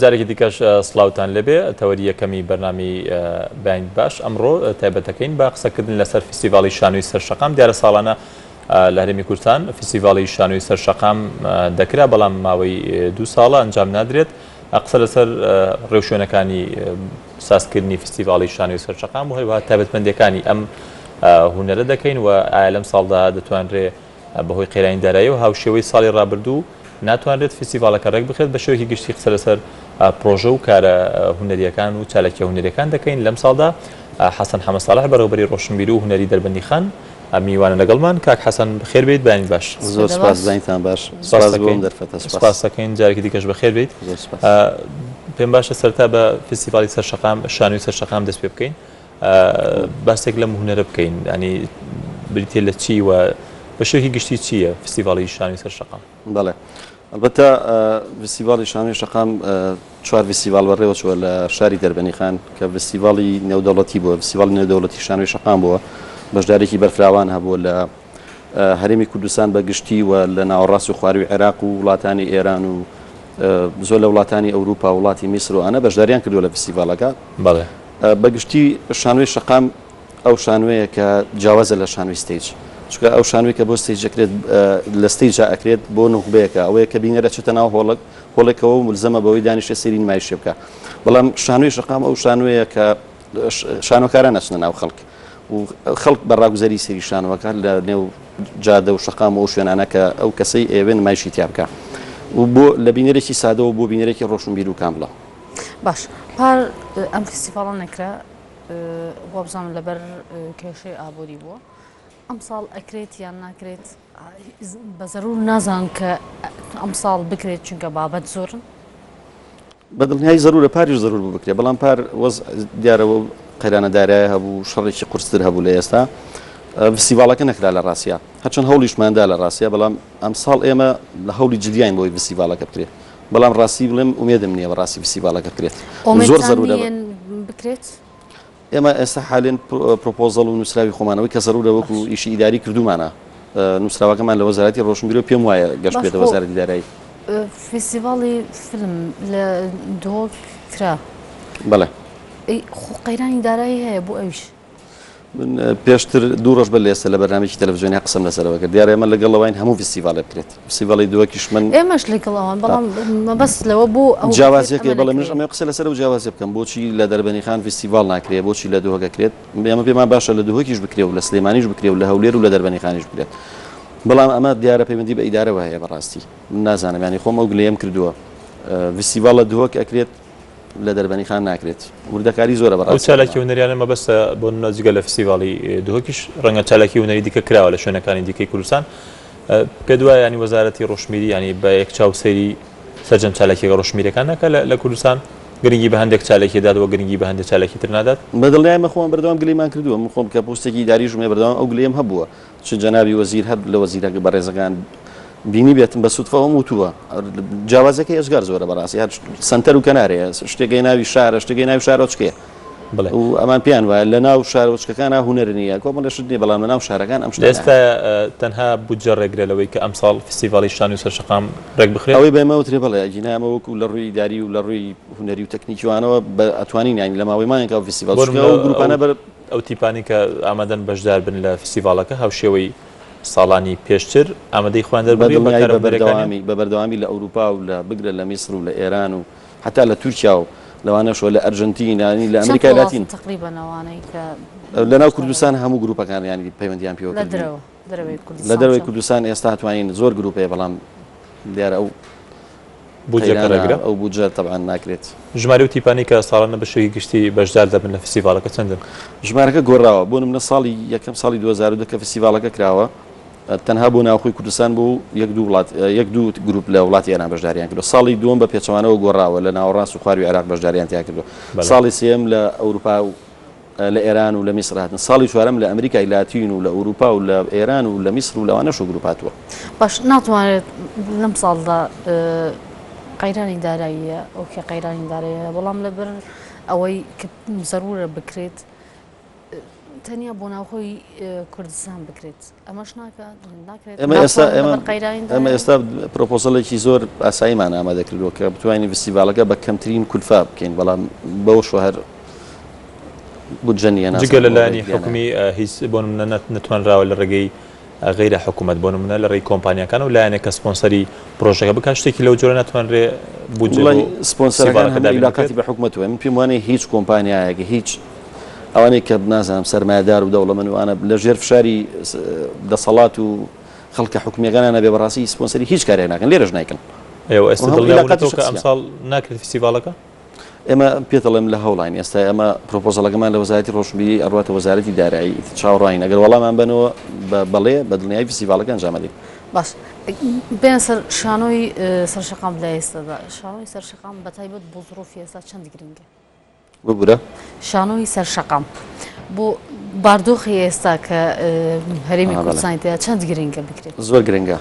جارێکی دیکەش سڵاوتان لێبێ تەوەری یەکەمی بەرنامەی بەیانی باش ئەمڕۆ تایبەتەکەین بە قسەکردن لەسەر فیستیڤاڵی شانۆی سەر شەقام دیارە ساڵانە لە هەرێمی کوردستان فیستیڤاڵی شانۆی سەر شەقام دەکرا بەڵام ماوەی دوو ساڵە ئەنجام نادرێت قسە لەسەر ڕێوشوێنەکانی سازکردنی فیستیڤاڵی شانۆی سەر شەقام و هەروەها تایبەتمەندیەکانی ئەم هونەرە دەکەین و ئایا لەم ساڵدا دەتوانرێ بەهۆی قەیرانی دارایی و هاوشێوەی ساڵی ڕابردوو ناتوانرێت فیستیڤاڵەکە ڕێکبخرێت، بە شێوەیەکی گشتی قسە لەسەر پڕۆژە و کارە هونەرییەکان و چالاکییە هونەرییەکان دەکەین لەم ساڵدا. حەسەن حەمە ساڵح بەڕێوەبەری ڕۆشنبیری و هونەری دەربەندیخان میوانە لەگەڵمان. کاک حەسەن بەخێر بێیت، بەیانیت باش. زۆر سوپاس، بەیانیتان باش. سوپاس بۆ ئەم دەرفەتە. سوپاس. سوپاس دەکەین، جارێکی دیکەش بەخێر بێیت. زۆر سوپاس. پێم باشە سەرەتا بە فیستیڤاڵی سەر شەقام، شانۆی سەر شەقام دەست پێ بکەین. باسێک لەم هونەرە بکەین ینی بریتە لە چی و بە شێوەیەکی گشتی چییە فستیڤاڵی شانۆی سەر شەقام؟ بەڵێ ئەلبەتە فستیڤاڵی شانۆی شەقام چوار فستیڤاڵ بەڕێوە چووە لە شاری دەربەنیخان کە فستیڤاڵی نێودەوڵەتی بووە فستیڤاڵی نێودەوڵەتی شانۆی شەقام بووە بەشدارێکی بەرفراوان هەبووە لە هەرێمی کوردستان بە گشتی و لە ناوەڕاست و خواروی عێراق و وڵاتانی ئێران و زۆر لە وڵاتانی ئەوروپا وڵاتی میسر و ئەە بەشداریان کردووە لە فستیڤاڵەکە بەڵێ. بە گشتی شانۆی شەقام ئەو شانۆیە کە جیاوازە لە شانۆی stage چونکە ئەو شانۆی کە بۆ stage ئەکرێت لە stage ا ئەکرێت بۆ نوخبەیەکە ئەوەیە کە بینەر ئەچێتە ناو هۆڵک هۆڵێکەوە و ملزەمە بەوەی دانیشێ سەیری نمایشێ بکا بەڵام شانۆی شەقام ئەو شانۆیە کە شانۆکاران ئەچنە ناو خەڵک و خەڵک بە ڕاگوزەری سەیری شانۆکە لە نێو جادە و شەقام و ئەو شوێنانە کە ئەو کەسەی ئەیەوێ نمایشی تیا بکا و بۆ لە بینەرێکی سادەوە بۆ بینەرێکی ڕۆشنبیر و کامڵە. باش پار ئەم فیستیڤاڵە نەکرا وابزانم لەبەر کێشەی ئابووری بووە ئەمساڵ ئەکرێت یان ناکرێت بە زەرور نازان کە ئەمساڵ بکرێت چونکە بابەت زۆرن بە دڵنیایی زەرورە پاریش زەرور بوو بکرێت بەڵام پار وەز دیارەوە قەیرانە دارایە هەبوو شەڕێکی قورستر هەبوو لە ئێستا فستیڤاڵەکە نەکرا لە ڕاستیا هەرچەند هەوڵیشماندا لە ڕاستیا بەڵام ئەمساڵ ئێمە لە هەوڵی جدیاین بۆی فستیڤاڵەکە بکرێت بەڵام ڕاستی بڵێم ئومێدم نییە بەڕاستی فستیڤاڵەکە بکرێت زۆر زەرورە بکرێت. ئێمە ئێستا حالێن پرۆپۆزەڵ و نووسراوی خۆمانەوەی کە زەرورە وەکو ئیشی ئیداری کردومانە نووسراوەکەمان لە وەزارەتی ڕۆشنبیری پێم وایە گەشت بێتە وەزارەتی دارایی. فستیڤاڵی فیلم لە دهۆک کرا. بەڵێ. خۆ قەیرانی دارایی هەیە بۆ ئەویش. من پێشتر دوو ڕۆژ بەر لە ئێستا لە بەرنامەیەکی تەلەفزیۆنی قسەم لەسەرەوە کرد دیارە ئێمە لەگەڵ ئەوەین هەموو فیستیڤاڵێ بکرێت فیستیڤاڵی دووەکیش من ئێمەش لەگەڵ ئەوان بەڵام مەبەست لەوە بوو ئەو جیاوازیەکەی بەڵێ منش ئەمەوێ قسە لەسەر ئەو جیاوازیە بکەم بۆچی لە دەربەنیخان فیستیڤاڵ ناکرێ بۆچی لە دهۆک ئەکرێت ئێمە پێمان باشە لە دهۆکیش بکرێ و لە سلێمانیش بکرێ و لە هەولێر و لە دەربەنیخانیش بکرێت بەڵام ئەمە دیارە پەیوەندی بە ئیدارەوە هەیە بەڕاستی من نازانم یانی خۆم ئەو گلەیەم کردووە فیستیڤاڵ لە دهۆک ئەکرێت لە دەربەنیخان ناکرێت وردەکاری زۆرە بەڕاستی. ئەو چالاکی هونەریانە مەبەستە بۆ نمونە جگە لە فستیڤاڵی دهۆکیش ڕەنگە چالاکی هونەری دیکە کراوە لە شوێنەکانی دیکەی کوردستان پێت وایە ینی وەزارەتی ڕۆشنبیری ینی بە یەک چاو سەیری سەرجەم چالاکیەکە ڕۆشنبیرەکان ناکات لە کوردستان گرنگی بە هەندێک چالاکی دات و گرنگی بە هەندێک چالاکی تر نادات؟ بە دڵنیایی من خۆم بەردەوام گلەیمان کردووە من خۆم کە پۆستێکی ئیداریشم هەیە بەردەوام ئەو گلەیەم هەبووە چ جەنابی وەزیر هەر لە وەزیرە بەڕێزەکان بینیبێتم بە سوتفە ئەوم وتووە جیاوازەکەی ئێجگار زۆرە بەڕاستی هەر سەنتەر و کەنارەیە شتێکەی ناوی شارە شتێکەی ناوی شارۆچکەیە بڵێ و ئەمان پێیان وایە لە ناو شارۆچکەکانە هونەر نییە کۆمەڵە شت نییە بەڵام لە ناو شارەکان ئەم شتانە ئێستا تەنها بودجە ڕێگرە لەوەی کە ئەمساڵ فستیڤاڵی شانۆی سەر شەقام ڕێک بخرێت؟ ئەوەی بە ئێمە وترێ بەڵێ ئەگینا ئێمە وەکو لە ڕووی ئیداری و لە ڕووی هونەری و تەکنیکیوانەوە بە ئەتوانین یانی لە ماوەی مانگێکا ئەو فستیڤاڵ بۆ چونکە ئەو نمونە ئەو گروپانە بەر ئەو تیپانەی کە ئامادەن بەشدار بن لە فستیڤاڵەکە هاوشێوەی ساڵانی پێشتر ئامادەی خۆیان بە دەربڕیوە بە دڵنیایی کارە بە هونەریەکانیان؟ بەردەوامی بە بەردەوامی لە ئەوروپا و لە بگرە لە میسر و لە ئێران و حەتا لە تورکیا و لەوانەشەوە لە ئەرجەنتین یانی لە چەند ئەمریکای وڵاتن لاتین تەقریبەن ئەوانەی کە لە ناو بەشدار کوردستان دەبن؟ هەموو گروپەکان یانی پەیوەندیان پێوە لە کردووین. دەرەوە دەرەوەی لە کوردستان دەرەوەی چەند؟ کوردستان ئێستا توانین زۆر گروپ هەیە بەڵام دیارە ئەو بودجەکە قەیرانە ڕێگرە؟ ئەو بودجە تەبعەن ناکرێت. ژمارەی ئەو تیپانەی کە ساڵانە بە شێوەیەکی گشتی بەشدار دەبن لە فستیڤاڵەکە چەندن؟ ژمارەکە گۆڕاوە، بۆ نمونە ساڵی یەکەم ساڵی 2010 کە فستیڤاڵەکە کراوە تەنها بۆ ناوخۆی کوردستان بوو و یەک دوو وڵات یەک دوو گروپ لە وڵاتی ئێران بەشداریان کردووە، ساڵی دووەم بە پێچەوانەوە گۆڕاوە لە ناوەڕاست و خواروی عێراق بەشداریان تیا کردووە، بەڵێ. ساڵی سێیەم لە ئەوروپا و لە ئێران و لە میسر هاتن، ساڵی چوارەم لە ئەمریکای لاتین و لە ئەوروپا و لە ئێران و لە میسر و لەوانەشەوە گروپ هاتووە. باش ناتوانرێت لەم ساڵدا قەیرانی داراییە okay قەیرانی داراییە بەڵام لەبەر ئەوەی کە زەرورە بکرێت. تەنیا بۆ ناوخۆی کوردستان بکرێت ئەمەش ناکرێت ئێمە ئێستا ئێمە ئێستا پرۆپۆزەڵێکی زۆر ئاساییمان ئامادە کردووە کە بتوانین فستیڤالەکە بە کەمترین کولفا بکەین بەڵام بەوەشەوە هەر بودجە نییە جگە لە لایەنی حکومی هیچ بۆ نمونە نەتوانراوە لە ڕێگەی غەیرە حکومەت بۆ نمونە لە ڕێی کۆمپانیاکان و لایەنێک کە سپۆنسەری پرۆژەکە بکات شتێکی لەو جۆرە ناتوانرێ بودجە بۆ سپۆنسەرەکان هەموو عیلاقاتی بە حکومەتەوە من پێم وانیە هیچ کۆمپانیایەک هیچ ئەوانەی کە نازانم سەرمایەدار و دەوڵەمەند و ئانە لە ژێر فشاری دەسەڵات و خەڵکە حکومیەکانیان نەبێ بەڕاستی سپۆنسەری هیچ کارێک ناکەن لێرەش نایکەن. ئێوە ئێستا دڵنیابوونەتەوە کە ئەمساڵ ناکرێت فیستیڤاڵەکە؟ ئێمە پێتەڵێم لە هەوڵاین ئێستا ئێمە پرۆپۆزەڵەکەمان لە وەزارەتی ڕۆشنبیری ئەڕواتە وەزارەتی دارایی ئیتر چاوەڕوانین ئەگەر وەڵامان بەنەوە بە بەڵێ بە دڵنیایی فیستیڤاڵەکە ئەنجام ئەدەین. باش بێنە سەر شانۆی سەر شەقام لە ئێستادا شانۆی سەر شەقام بە تایبەت بۆ زڕوفی ئێستا چەند گرنگە؟ ببورە. شانۆی سەر شەقام بۆ باردۆخی ئێستا کە هەرێمی کوردستانی تێدا چەند گرنگە بکرێت؟ زۆر گرنگە.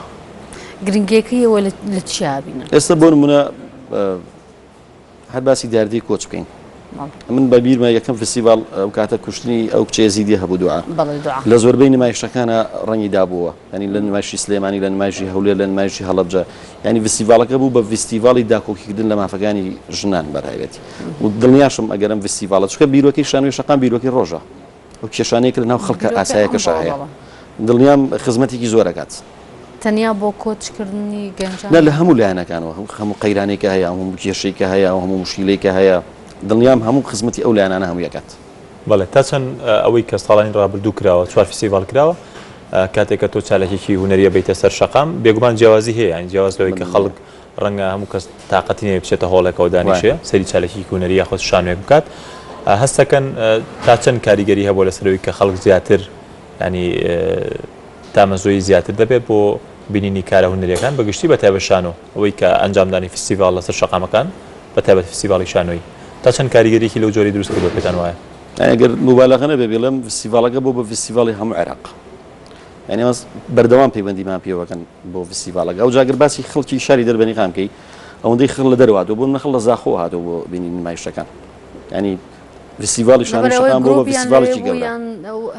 گرنگیەکەی ئێوە لە چیا بینن؟ ئێستا بۆ نمونە هەر باسی دیاردەی کۆچ بکەین من بە بیرمە یەکەم فستیڤاڵ ئەو کاتە کوشتنی ئەو کچە ئێزیدیە هەبوو دوعا لە زۆربەی نمایشەکانە ڕەنگی دابووە ینی لە نمایشی سلێمانی لە نمایشی هەولێر لە نمایشی هەڵەبجە ینی فستیڤاڵەکە بوو بە فستیڤاڵی داکۆکیکردن لە مافەکانی ژنان بەتایبەتی و دڵنیاشم ئەگەرم فستیڤاڵە چکە بیرۆکەی شانۆی شەقام بیرۆکەی ڕۆژە ئەو کێشانەی کە لەناو خەڵکە ئاسایەکەشا هەیە دڵنیام خزمەتێکی زۆر ئەکات. تەنیا بۆ کۆچکردنی گەنجان؟ نا لە هەموو لایەنەکانەوە هەموو قەیرانێک کە هەیە هەموو کێشەی کە هەیە هەموو موشکیلەی کە هەیە دڵنیام هەموو خزمەتی ئەو لایەنانە هەمووی ئەکات. بەڵێ تا چەند ئەوەی کە ساڵانی ڕابردوو کراوە چوار فیستیڤاڵ کراوە کاتێک کە تۆ چالاکیەکی هونەریە بەیتە سەر شەقام بێگومان جیاوازی هەیە یانی جیاواز لەوەی کە خەڵک ڕەنگە هەموو کەس تاقەتی نەبێت بچێتە هۆڵێکەوە دانیشێ سەیری چالاکیی هونەری یاخود شانۆیەک بکات هەستەکەن تا چەند کاریگەری هەبووە لەسەر ئەوەی کە خەڵک زیاتر ینی تامەزۆیی زیاتر دەبێت بۆ بینینی کارە هونەریەکان بە گشتی بە تایبەت شانۆ ئەوەی کە ئەنجامدانی فستیڤاڵ لەسەر شەقامەکان بە تایبەت فستیڤاڵی شانۆیی تا چەند کاریگەریی لەو جۆرەی دروست کردووە پێتان وایە؟ ئەگەر موبالەغە نەبێ بڵێم فستیڤاڵەکە بۆ بە فستیڤاڵی هەموو عێراق یانی ئێمە بەردەوام پەیوەندیمان پێوەکەن بۆ فستیڤاڵەکە ئەوجا گەر باسی خەڵکی شاری دەربەنیخان بکەی ئەوەندەی خەڵک لە دەرەوە هاتووە بۆ نمونە خەڵک لە زاخۆ هاتووە بۆ بینینی نمایشەکان یانی فستیڤاڵی شانۆی لەبەر ئەوەی شەقام بۆ بە گروپیان لەوێ فستیڤاڵێکی بوو گەورە یان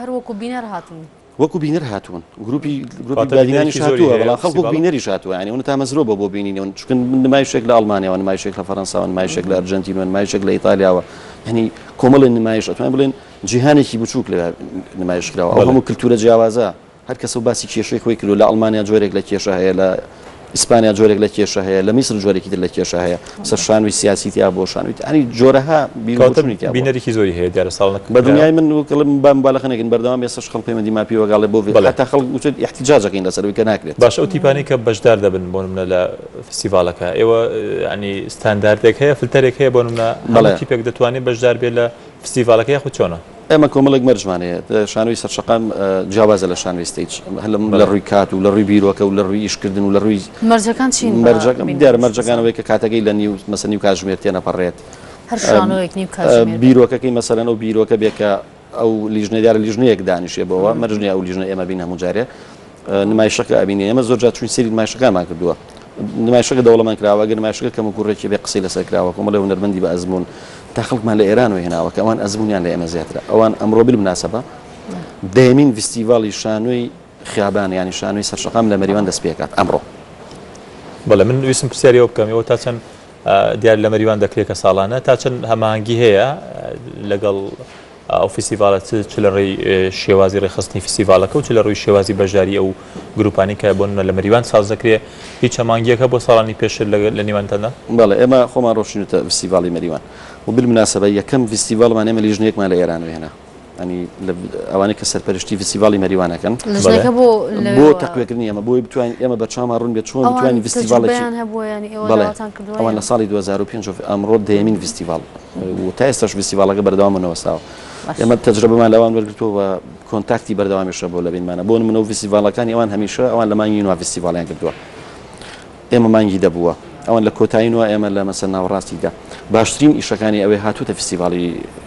هەر وەکو بینەر هاتوون؟ وەکو بینەر هاتوون گروپی گروپی واتە بادینانیش بینەرێکی زۆری هاتووە هەیە بەڵام خەڵک وەک فستیڤاڵە؟ بینەریش هاتووە یانی ئەوەنە تامەزرۆ بووە بۆ بینینی ئەون چونکە نمایشێک لە ئەڵمانیاوە نمایشێک لە فەرەنساوە نمایشێک لە ئەرجەنتینەوە نمایشێک لە ئیتالیاوە یانی کۆمەڵێ نمایش ئەتوانین بڵێن جیهانێکی بچووک لەوێ نمایش کراوە ئەو بەڵێ. هەموو کلتورە جیاوازە هەر کەسە و باسی کێشەی خۆی کردووە، لە ئەڵمانیا جۆرێک لە کێشە هەیە، لە ئیسپانیا جۆرێک لە کێشە هەیە، لە میسر جۆرێکی تر لە کێشە هەیە، سەر شانۆی سیاسی تیا بووە، شانۆی یانی جۆرەها بیر و کەواتە بۆچوونی تیا بووە. بینەرێکی زۆری هەیە دیارە ساڵانە بە دڵنیایی من وەک ئەڵێم با موبالەغە نەکەین بەردەوام ئێستاش خەڵک پەیوەندیمان پێوە ئەڵێ بۆ بەڵێ. هەتا خەڵک وتت ئیحتیجاج ئەکەین لەسەر ئەوەی کە ناکرێت. باشە ئەو تیپانەی کە بەشدار دەبن بۆ نمونە لە فستیڤاڵەکە ئێوە یانی ستانداردێک هەیە فلتەرێک هەیە بۆ نمونە هەموو بەڵێ. تیپێک دەتوانێت بەشدار بێت لە فستیڤاڵەکە یاخود چۆنە؟ ئێمە کۆمەڵێک مەرجمان هەیە، شانۆی سەرشەقام جیاوازە لە شانۆی stage، هەر لە ڕووی کات و لە ڕووی بیرۆکە و لە ڕووی ئیشکردن و لە ڕووی مەرجەکان چین؟ مەرجەکان دیارە مەرجەکان ئەوەیە کە کاتەکەی لە نیو مەسەلەن نیو کاتژمێر تێنەپەڕێت. هەر شانۆیەک نیو کاتژمێر بێت. بیرۆکەکەی مەسەلەن ئەو بیرۆکە بێ کە ئەو لیژنە دیارە لیژنەیەک دانیشێ بۆوە، مەرج نییە ئەو لیژنە ئێمە بین هەموو جارێ نمایشەکە ئەبینێ، ئێمە زۆر جار چووین سەیری نمایشەکانمان کردووە. نمایشەکە دەوڵەمەند کراوە، ئەگەر نمایشەکە کەموکوڕیەکی بێ قسەی لەسەر کراوە، کۆمەڵێ هونەرمەندی بە ئەزموون تا خەڵکمان لە ئێرانەوە هێناوە کە ئەوان ئەزموونیان لە ئێمە زیاترە، ئەوان ئەمڕۆ بالمناسبە دەیەمین ڤیستیڤاڵی شانۆی خیابان یانی شانۆی سەرشەقام لە مەریوان دەست پێکات ئەمڕۆ. بەڵێ من ویستم پرسیاری ئەوە بکەم ئێوە تا چەند دیار لە مەریوان دەکرێت کە ساڵانە تا چەند هەماهەنگی هەیە لەگەڵ ئەو فیستیڤاڵە چ چ لە ڕێی شێوازی ڕێکخستنی فیستیڤاڵەکە و چ لە ڕووی شێوازی بەشداری ئەو گروپانەی کە بۆ نمونە لە مەریوان ساز دەکرێ هیچ هەماهەنگییەک هەبووە ساڵانی پێشتر لە نێوانتاندا؟ بەڵێ ئێمە خۆمان ڕۆشتینەتە فیستیڤاڵی مەریوان و بالمناسبە یەکەم فیستیڤاڵمان ئێمە لیژنەیەکمان لە ئێرانەوە هێنا یانی لە ئەوانەی کە سەرپەرشتی فیستیڤاڵی مەریوان ئەکەن لیژنەکە بۆ بۆ لەوێوە تەقویەکردنی ئێمە بۆی بتوانین ئێمە بەرچاومان ڕوون بێت چۆن ئەوان بتوانین فیستیڤاڵێکی تەجروبەیان هەبووە یانی ئێوە بەڵێ داواتان کردووە ئەوان یان لە ساڵی 2005 ئەمڕۆ دەیەمین فیستیڤاڵ و تا ئێستاش فیستیڤاڵەکە بەردەوامە نەوەستاوە. ئێمە تەجرەبەمان لەوان وەرگرتووە و کۆنتاکتی بەردەوامیش هەبووە لە بینمانە. بۆ نموونە و فیستیڤاڵەکانی ئەوان هەمیشە ئەوان لە مانگی نوە فیستیڤاڵیان کردووە. ئێمە مانگی دە بووە. ئەوان لە کۆتایی نوە ئێمە لە مەسەلەن ناوەڕاستی دە. باشترین ئیشەکانی ئەوێ هاتووتە فیستیڤاڵی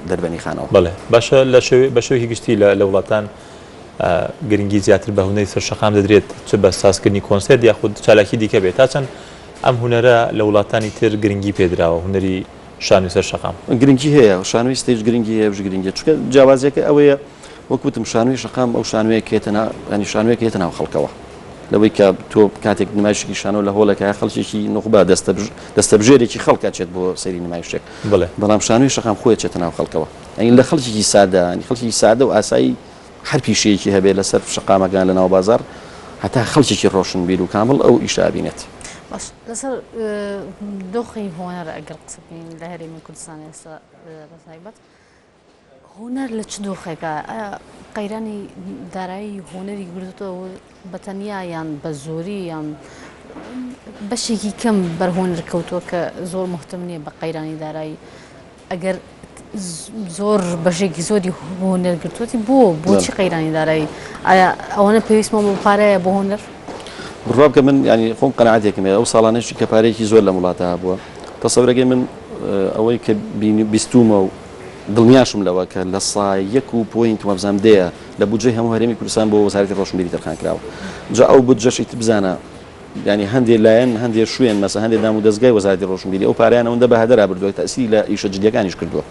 دەربەنیخانەوە. بەڵێ باشە لە شێوەی بە شێوەیەکی گشتی لە لە وڵاتان گرنگی زیاتر بە هونەری سەر شەقام دەدرێت چ بە سازکردنی کۆنسێرت یاخود چالاکی دیکە بێت تا چەند ئەم هونەرە لە وڵاتانی تر گرنگی پێدراوە هونەری شانۆی سەر شەقام. گرنگی هەیە شانۆی stage گرنگی هەیە وش گرنگیە چونکە جیاوازیەکە ئەوەیە. وەک وتم شانۆی شەقام ئەو شانۆیە کە یەتە ناو یانی شانۆیەکە یەتە ناو خەڵکەوە لەوەی کە تۆ کاتێک نمایشێکی شانۆ لە هۆڵێکە خەڵکێکی نوخبە دەستەبژێرێکی خەڵک ئەچێت بۆ سەیری نمایشێک بڵێ بەڵام شانۆی شەقام خۆی ئەچێتە ناو خەڵکەوە یانی لە خەڵکێکی سادە یانی خەڵکێکی سادە و ئاسایی هەر پیشەیەکی هەبێت لەسەر شەقامەکان لە ناو بازاڕ هەتا خەڵکێکی ڕۆشنبیر و کامڵ ئەو ئیشە ئەبینێت. باش لەسەر دۆخی هۆنەر ئەگەر قسە بکەین لە هەرێمی کوردستان ئێستا بە تایبەت هونەر لە چ دۆخێکە؟ ئایا قەیرانی دارایی هونەری گرتووەتەوە بە تەنیا یان بە زۆری یان بەشێکی کەم بەر هونەر کەوتووە کە زۆر مهتم نییە بە قەیرانی دارایی ئەگەر زۆر بەشێکی زۆری هونەر گرتووەتی بۆ بۆچی قەیرانی دارایی ئایا ئەوەنە پێویستمە بۆ پارەیە بۆ هونەر؟ بڕوا بکە من ینی خۆم قەناعەتێکم هەیە ئەو ساڵانەشی کە پارەیەکی زۆر لەم وڵاتە هەبووە تەسەورەکەی من ئەوەی کە بیستومە و دڵنیاشم لەوە کە لە سا یەک و point وابزانم دەیە لە بودجەی هەموو هەرێمی کوردستان بۆ وەزارەتی ڕۆشنبیری تەرخان کراوە جا ئەو بودجەش ئیتر بزانە یانی هەندێ لایەن هەندێ شوێن مەسە هەندێ دام و دەزگای وەزارەتی ڕۆشنبیری ئەو پارەیان ئەوەندە بە هەدەرا بردووە تەئسیری لە ئیشە جدیەکانیش کردووە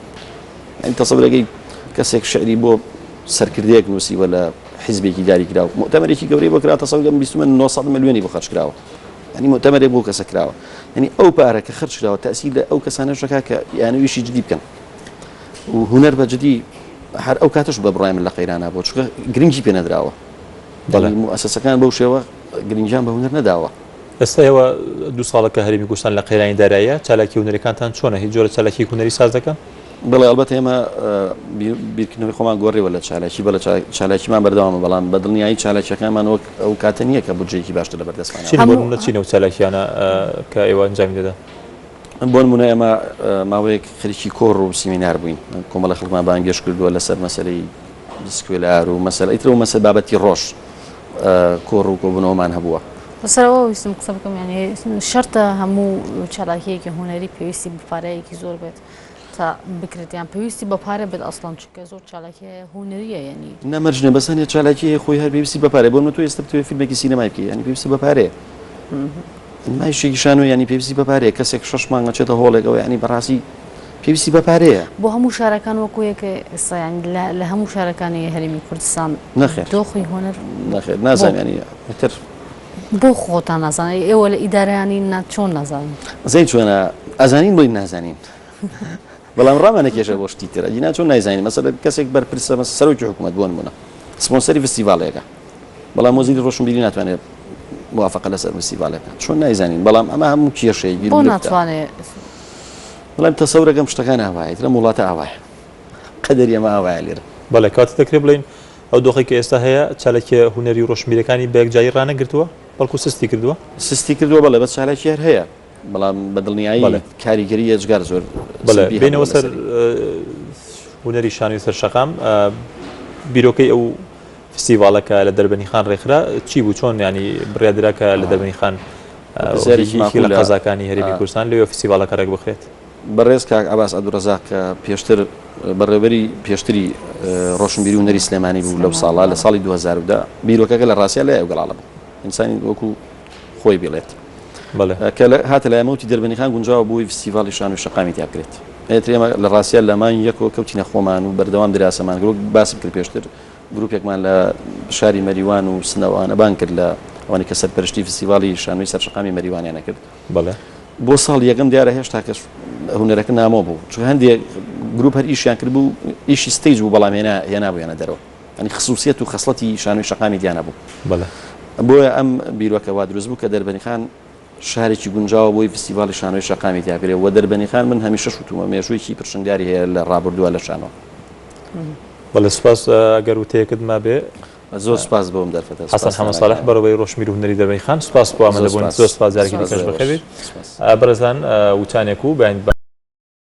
یانی تەسەورەکەی کەسێک شعری بۆ سەرکردەیەک نووسیوە لە حیزبێکی دیاریکراو موئتەمەرێکی گەورەی بۆ کرا تەسەور کە بیستمە 900 ملیۆنی بۆ خەرج کراوە یانی موئتەمەرێک بۆ کەسە کراوە یانی ئەو پارە کە خەرج کراوە تەئسیر لە ئەو کەسانەش دەکات کە یانە ئیشی جدی بکەن و هونەر بە جدی هەر ئەو کاتەش بە بڕای من لە قەیرانە بۆ چونکە گرنگی پێ نەدراوە بەڵێ موئەسەسەکان بەو شێوە گرنگیان بە هونەر نەداوە. ئێستا ئێوە دوو ساڵە کە هەرێمی کوردستان لە قەیرانی داراییە، چالاکییە هونەرییەکانتان چۆنە؟ هیچ جۆرە چالاکییەکی هونەری ساز دەکەن؟ بەڵێ ئەڵبەتە ئێمە بیرکردنەوەی خۆمان گۆڕیوە لە چالاکی، بەڵێ چالاکیمان بەردەوامە، بەڵام بە دڵنیایی چالاکییەکانمان وەک ئەو کاتە نییە کە بودجەیەکی باشتر لەبەر دەستمان چین بۆ نموونە چین ئەو چالاکییانە کە ئێوە ئەنجامی دەدەن؟ بۆ نموونە ئێمە ماوەیەک خەریکی کۆڕ و سیمینار بووین، کۆمەڵە خەڵکمان بانگێشت کردووە لەسەر مەسەلەی سکوێلار و مەسەلە ئیتر ئەو مەسەلە بابەتی ڕۆژ کۆڕ و کۆبوونەوەمان هەبووە. لەسەر ئەوە ویستم قسە بکەم یانی شەرتە هەموو چالاکییەکی هونەری پێویستی بە پارەیەکی زۆر بێت تا بکرێت یان پێویستی بە پارە بێت ئەسڵەن چونکە زۆر چالاکی هەیە هونەرییە یانی. نا مەرج نییە بەس هەنێ چالاکی هەیە خۆی هەر پێویستی بە پارەیە بۆ نموونە تۆ ئێستا بتەوێت فیلمێکی سینەمای بکەی یانی پێویستت بە پارەیە نمایشێکی شانۆ یانی پێویستی بە پارەیە کەسێک شەش مانگ ئەچێتە هۆڵێکەوە یانی بەڕاستی پێویستی بە پارەیە. بۆ هەموو شارەکان وەکو یەکە ئێستا یانی لە هەموو شارەکانی هەرێمی کوردستان نەخێر دۆخی هونەر نەخێر نازانم یانی ئیتر بۆ خۆتان نازانن ئێوە لە ئیدارەیانی نا چۆن نازانن؟ ئەزانی چۆنە ئەزانین بڵێین نازانین بەڵام ڕامانەکێشە بۆ شتی تر ئەگینا چۆن نایزانین مەسەلەن کەسێک بەرپرسە مەسە سەرۆکی حکوومەت بۆ نموونە سپۆنسەری فستیڤاڵێکە بەڵام وەزیری ڕۆشنبیری ناتوانێت موافقە لەسەر فستیڤاڵێک بکات چۆن نایزانین بەڵام ئەمە هەموو کێشەیە بۆ ناتوانێت بەڵام تەسەورەکەم شتەکان ئاوایە ئیتر ئەم وڵاتە ئاوایە قەدەری ئەمە ئاوایە لێرە. بەڵێ کەواتە دەکرێت بڵێین ئەو دۆخەی کە ئێستا هەیە چالاکیە هونەری و ڕۆشنبیرەکانی بە یەکجاری ڕانەگرتووە بەڵکو سستی کردووە؟ سستی کردووە بەڵێ بەس چالاکی هەر هەیە بەڵام بە دڵنیایی بەڵێ. کاریگەری یەجگار زۆر بەڵێ سلبی هەبووە بێینەوە سەر لەسەری. هونەری شانۆی سەر شەقام بیرۆکەی ئەو فستیڤاڵە کە لە دەربەنیخان ڕێکخرا چی بوو چۆن ینی بڕیاردرا کە لە دەربەنیخان پرسیارێکی یەکێکی لە ماقولە قەزاکانی هەرێمی کوردستان لەوێ فستیڤاڵەکە ڕێک بخرێت؟ بەڕێز کاک عەباس عەبدولڕەزاق کە پێشتر بەڕێوەبەری پێشتری ڕۆشنبیری و هونەری سلێمانی بوو لەو ساڵە لە ساڵی 2010 بیرۆکەکە لە ڕاستیا لای ئەو گەڵاڵە بوو ئینسانی وەکو خۆی بڵێت کە هاتە لای مەوتی دەربەنیخان گونجاوە بۆی فستیڤاڵی شانۆی شەقامی تیا بکرێت ئێتر ئێمە لە ڕاستیا لە مانگی یەکەوە کەوتینە خۆمان و بەردەوام دراسەمان کرد وەک باسم کرد پێشتر گروپێکمان لە شاری مەریوان و سنەوانە بانگ کرد لە ئەوانەی کە سەرپەرشتی فستیڤاڵی شانۆی سەرشەقامی مەریوانیان کرد بەڵێ. بۆ ساڵی یەکەم دیارە هێشتا کەس هونەرەکە نامۆ بوو چونکە هەندێک گروپ هەر ئیشیان کرد بوو ئیشی stage بوو بەڵام هێنا هێنابوویانە دەرەوە یانی خسوسیەت و خەسڵەتی شانۆی شەقامی تیا نەبوو. بەڵێ. بۆیە ئەم بیرۆکە وا دروست بوو کە دەربەنیخان شارێکی گونجاوە بۆی فستیڤاڵی شانۆی شەقامی تیا بکرێ و دەربەنیخان من هەمیشەش وتومە مێژوویەکی پرشنگداری هەیە لە ڕابردووە لە شانۆ. بەڵێ سوپاس ئەگەر وتەیەکت مابێ. زۆر سوپاس بۆ ئەم دەرفەتە. حەسەن حەمە ساڵح بەڕێوەبەری ڕۆشنبیر و هونەری دەربەنیخان سوپاس بۆ ئامادەبوونت زۆر سوپاس جارێکی دیکەش بەخێربێیت بەڕێزان وتانێک و بەیانی.